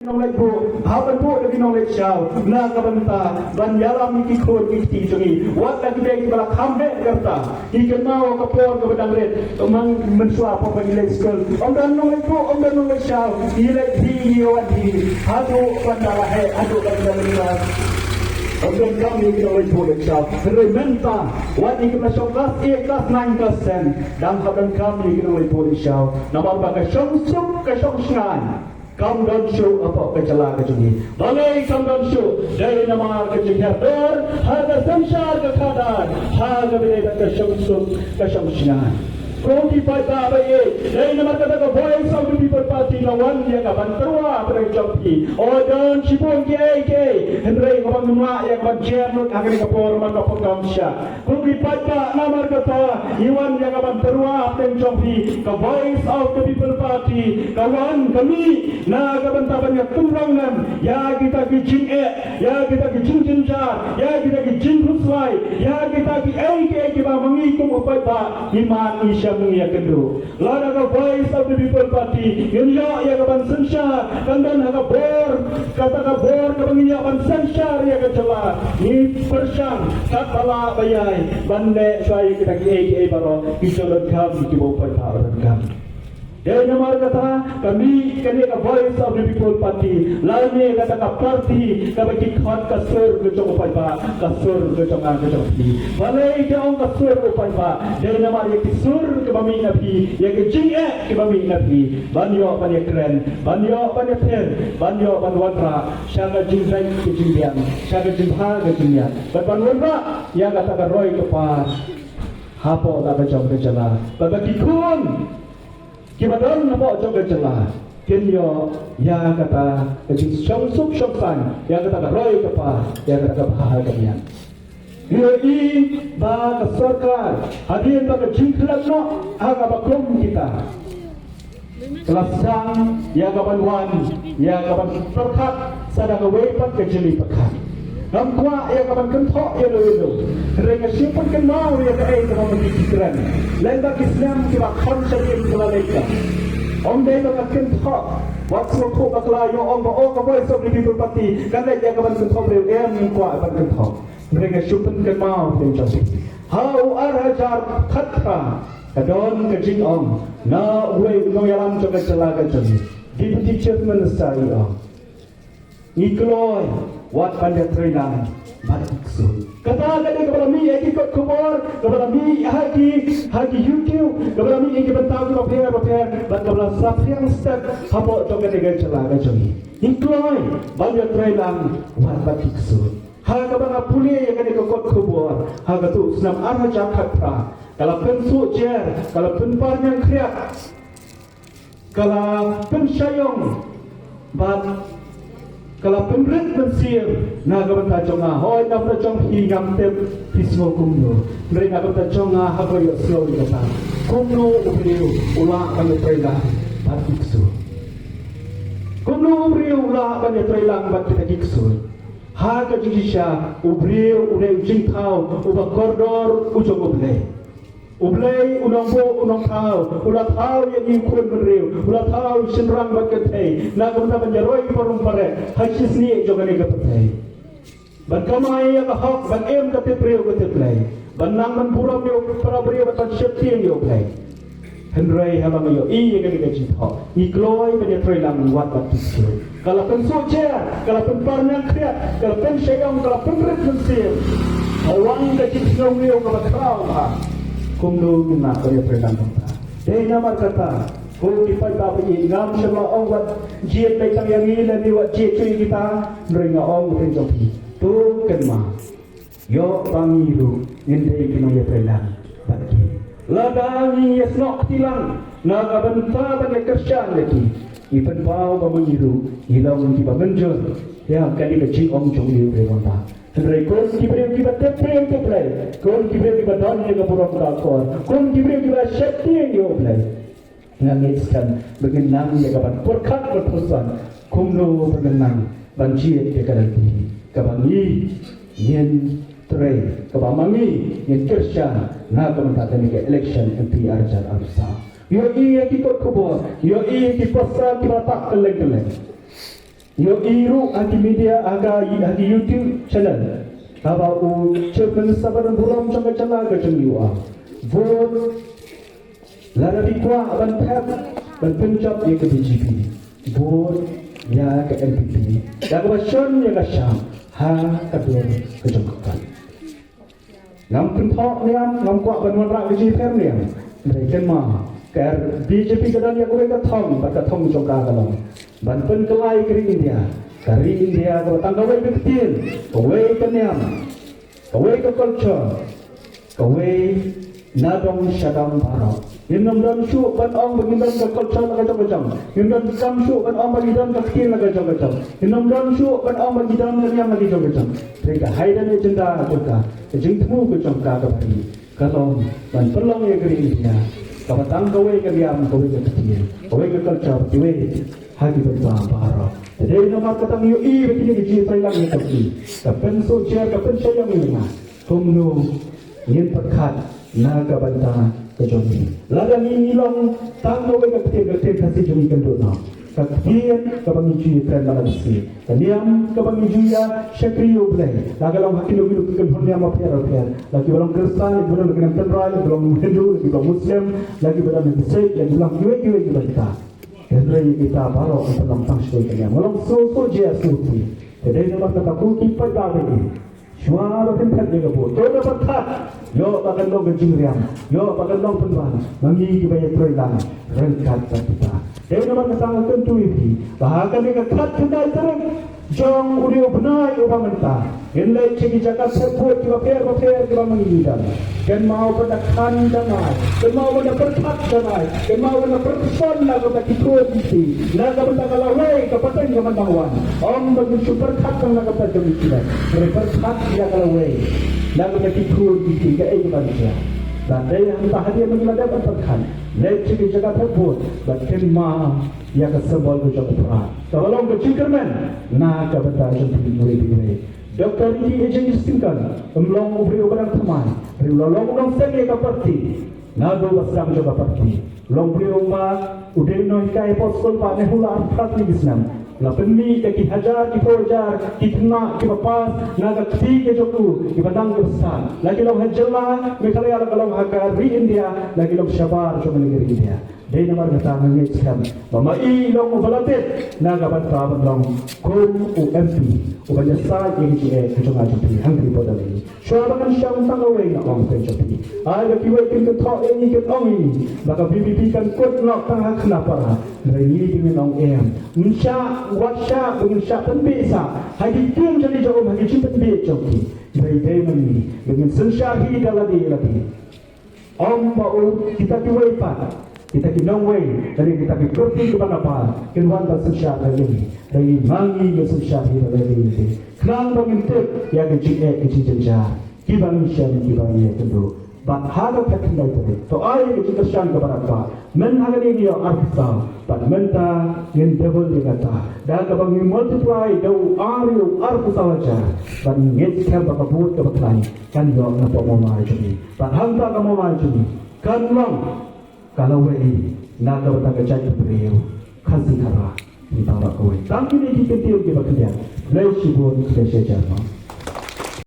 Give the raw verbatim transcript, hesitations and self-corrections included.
nongleit buh, hap ban buh da ki nongleit shaw na ka bynta ban ïalam ïa ki khun ki kti jong ngi. Wat la ki dei kiba la kham heh ka rta, ngi kynmaw ka por kaba dang rit, mynta, mynshuwa por ba ngi leit skul, ym don nongleit buh, ym don nongleit shaw, ngi leit hi, ngi wan hi, haduh ban da la heh, haduh ban da la heh. Ym donkam ïa ki nongleit buh leit shaw. Hynrei mynta, wat ïa kiba la shong klas eight, klas nine, klas ten, dang hap donkam ïa ki nongleit buh leit shaw. Namar ba ka shongsuk, ka shongshngaiñ kam don shuh hapoh ka jylla ka jong ngi. Balei kam don shuh? Dei namar ka jinghiar dor ha ka synshar ka khadar, ha kaba ïadei bad ka shongsuk ka shongshngaiñ. Ko ki paidbah ba ïeit, dei namar kata ka Voice of the People Party ka wan ïa ka ban tyrwa hapdeng jong phi. Ym don shibun kiei kiei, hynrei ka ban ym lah ïa ka ban jer lut ha kane ka por man ka pyndonkam shah. Ko ki paidbah, namar kata ngi wan ïa ka ban tyrwa hapdeng jong phi. Ka Voice of the People Party ka wan, ka mih na ka bynta ban ïakynduh ïa kita ki jingeh, ïa kita ki jingjynjar, ïa kita ki jingkhuslai, ïa kita kiei kiei kiba ma ngi kum u paidbah ngi mad ngi shem ngi ïakynduh. Lada ka Voice of the People Party ngin ïoh ïa ka ban synshar, kan don ha ka bor, kata ka bor kaba ngin ïoh ban synshar ïa ka jylla, ngi pyrshang katba lah ba ïai ban leh shuwa ïa kita kiei kiei baroh, ki jong donkam, kiba u paidbah u donkam. Dei namar kata ka mih kane ka Voice of the People Party, lane kata ka party kaba ki khot ka sur ka jong u paidbah, ka sur ka jong nga ka jong phi. Balei ki ong ka sur u paidbah? Dei namar ïa ki sur kiba mih na phi, ïa ki jingeh kiba mih na phi, ban ïoh ban ïakren, ban ïoh ban ïathir, ban ïoh ban wanrah sha ka jingbeit ka jingbiang, sha ka jingbha ka jingmiat, bad ban wanrah ïa kata ka roi ka par hapoh la ka jong ka jylla, bad ba ki khun kiba don hapoh jong ka jylla kin ïoh ïa kata ka jingshongsuk shongsaiñ, ïa kata ka roi ka par, ïa kata ka bha ka miat. Ngi ïohi ba ka sorkar, hadien ba ka jingkhlad noh ha kaba kum kita, ka la sdang ïa ka ban wan, ïa ka ban pyrkhat sa da kawei pat ka jingpyrkhat. Ngam kwah ïa ka ban kynthoh ïa no ïa no, hynrei nga shu pynkynmaw ïa kaei kaba ma ngi ki kren lem bad ki snem kiba kham shadien ki la leit ka. Ym dei ba nga kynthoh wat sngewthuh ba ka la ïoh ong ba, oh, ka Voice of the People Party ka leit ïa ka ban kynthoh briew. Em, ngam kwah ban kynthoh. Hynrei nga shu pynkynmaw pdeng jong phi, ha u ar hajar khatphra ka don ka jingong na uwei u nongïalam jong ka jylla ka jong ngi, Deputy Chief Minister, i ong, ngi kloi wat ban ïatreilang bad ki ksuid. Kata ka dei kaba la mih ha ki kot khubor, kaba la mih ha ki, ha ki YouTube, kaba la mih ha ki bynta kiba pher bapher, bad kaba la saphriang step hapoh jong kane ka jylla ka jong ngi. Ngi kloi ban ïatreilang wat bad ki ksuid. Ha kaba nga pule ïa kane ka kot khubor, ha kato u snem ar hajar khatphra, ka la pynsuh jer, ka la pynpar ñiangkhriat, ka la pynshah ïong, bad ka la pynrit mynsiem na ka bynta jong nga. Hooid, na ka bynta jong phi ngam tip phi sngew kumno, hynrei na ka bynta jong nga, haba ïohsngew ïa kata, kumno u briew u lah ban ïatreilang bad ki ksuid? Kumno u briew u lah ban ïatreilang bad kita ki ksuid? Ha ka jingshisha, u briew u dei u jingthaw uba kordor u jong U Blei. U Blei u nongbuh, u nongthaw, u la thaw ïa ngi u khun bynriew, u la thaw ïa u shynrang bad kynthei na ka bynta ban ïaroi parum parek ha shisnieh jong kane ka pyrthei, ban kamai ïa ka hok, ban im ka tip briew ka tip Blei, ban nang ban burom ïa u para briew, ban sheptieng ïa U Blei. Hynrei haba nga ïohi ïa kane ka jingthoh, ngi kloi ban ïatreilang wat bad ki ksuid. Ka la pynsuh jer, ka la pynpar ñiangkhriat, ka la pynshah ïong, ka la pynrit mynsiem. Ka wan ka jingsngewnguh kaba khraw bha. Kumno ngin lah ban ïatreilang kumta? Dei namar kata, ko ki paidbah ba ïeit, ngam shym la ong wat jied beit tang ïa ngi lane wat jied shuh ïa kita, hynrei nga ong ïa phi jong phi, to kynmaw, ïoh ba ngi ruh ngin dei ki nongïatreilang bad ki. Lada ngi ïasnoh kti lang na ka bynta ban ïakyrshan ïa ki, ngi pynpaw ba ma ngi ruh ngi long kiba mynjur ïa kane ka jingong jong u Blei wanrah. Hynrei kum ki briew kiba tip briew tip Blei, kum ki briew kiba don ïa ka burom ka akor, kum ki briew kiba sheptieng ïa U Blei, nga ngeit skhem ba ngin nang ïa ka ban pyrkhat ban pyrshang kumno ba ngin nang ban jied ïa ka lynti kaba ngi ngin trei, kaba ma ngi ngin kyrshan na ka bynta kane ka election M P ar hajar arphew saw. Ïohi ïa ki kot khubor, ïohi ïa ki poster kiba tah kylleng kylleng. Ïohi ruh ha ki media, ha ka, ha ki YouTube channel, haba u Chief Minister ba don burom jong ka jylla ka jong ngi u ong, vote, lada phi kwah ban thep, ban pynjop ïa ka B J P, vote ïa ka N P P, da kaba shon ïa ka sham ha ka dur ka jong ka kot. Ngam kynthoh niam, ngam kwah ban wanrah ka jingpher niam. Hynrei kynmaw, ka B J P ka don ïa kawei ka thong, bad ka thong jong ka ka long ban pynkylla ïa ka ri India. Ka ri India kaba tang kawei ka ktien, kawei ka niam, kawei ka culture, kawei na dong sha dong baroh. Ngin ym don shuh ban ong ba ngin don ka culture la ka jong ka jong. Ngin ym don shuh ban ong ba ngin don ka ktien la ka jong ka jong. Ngin ym don shuh ban ong ba ngin don ka niam la ka jong ka jong. Hynrei ka hidden agenda jong ka, ka jingthmu ka jong ka kaba ri, ka long ban pynlong ïa ka ri India kaba tang kawei ka niam, kawei ka ktien, kawei ka culture, kawei ha ki bynta baroh. Te dei namar kata ngi ïohi ba kine ki jingïatreilang ïa ka ri, ka pynsujor, ka pynshai ïa ngi, nga kumno ngin pyrkhat na ka bynta ka jong ngi. Lada ngi long tang kawei ka ktien, ka ktien Khasi jong ngi kan duh noh. Ka ktien kaba ngi ju ïakren bad la ka ktien, ka niam kaba ngi ju ïa shakri ïa U Blei, la ka long ha kino kino ki kynhun niam bapher bapher, la kiba long Khristan, la kiba long ki niam tynrai, la kiba long Hindu, la kiba long Muslim, la kiba long ki Sikh, la kiba long kiwei kiwei ki bynta. Hynrei kita baroh ngi pynlong tang sha kawei ka niam. Nga long shuh shuh J S U T. Te dei namar kata ko ki paidbah ba ïeit, shuwa ba phin thep ïa ka vote, to da pyrkhat, ïoh ba kan long ka jingriam, ïoh ba kan long pynban ma ngi kiba ïatreilang ryngkat bad kita. Dei namar kata nga kyntu ïa phi ba ha kane ka khatkhyndai tarik jong une u bnai uba mynta, ngin leit sha ki jaka thep vote kiba pher bapher kiba ma ngi don. Kynmaw ban da khan janai, kynmaw ban da pyrkhat janai, kynmaw ban da pyrkhat na ka bynta ki khun ki kti, na ka bynta ka lawei ka pateng ka ban dang wan. Ym ba ngin shu pyrkhat tang na ka bynta jong ngi shuwa, hynrei pyrkhat ïa ka lawei, na ka bynta ki khun ki kti, kaei kaban jia. Lada dei hangta hadien ba ngi la dep ban pyrkhat, leit sha ki jaka thep vote bad kynmaw ïa ka symbol ka jong u prah, kaba long ka jingkyrmen na ka bynta jong phi iwei pa iwei. Doctor Ricky A J Syngkon ym long u briew uba dang thymmai, hynrei u la long u nongseng ïa ka party naduh ba sdang jong ka party. U long u briew uba u dei u nonghikai hapoh skul ba, ne hula arphew phra tylli ki snem. La pynmih da ki hajar ki phew hajar ki khynnah kiba pass na ka kti ka jong u, kiba nang kiba sah, la ki long ha jylla Meghalaya, la ka long ha ka ri India, la ki long shabar jong kane ka ri India. Dei namar kata nga ngeit skhem ba ma i long uba la bit na ka bynta ban long kum u M P uban ïasaid ïa ka jingeh ka jong nga jong phi hangtei hapoh Delhi. Shuwa ba ngan shong tang kawei nga ong phi jong phi, ai ba kiwei kin kynthoh ïa ngi, kin ong ïa ngi ba ka V P P kan kut noh tang ha Khnapara. Hynrei ngi ngin ong em, ym shah, wat shah ba ngin shah pynbiej sah ha ki ktien jong ki jong um, ha ki jingpynbiej jong ki. Hynrei dei ma ngi ba ngin synshar hi da lade lade. Ym ba u kita kiwei pat, kita ki nongwei lane kita ki party kiba na bad kin wan ban synshar da ngi, hynrei ma ngi ngin synshar hi da lade lade. Khnang ba ngin tip ïa ka jingeh ka jingjynjar kiba ngi shem, kiba ngi ïakynduh. Bad ha ka khatkhyndai tarik, to ai ka jingkyrshan kaba radbah. Myn ha kane ngi ïoh arphew saw, bad mynta ngin double ïa kata. Da kaba ngi multiply da u ar ïa u arphew saw hajar, bad ngi ngeit skhem ba ka vote kaba khlaiñ kan ïoh na ka mawlai jong ngi. Bad hangta ka mawlai jong ngi kan long ka lawei na ka bynta ka jaitbynriew Khasi Khara. Ngi baroh kawei. Tang kine ki kyntien kiba khyndiat. Khublei shibun, khublei shihajar.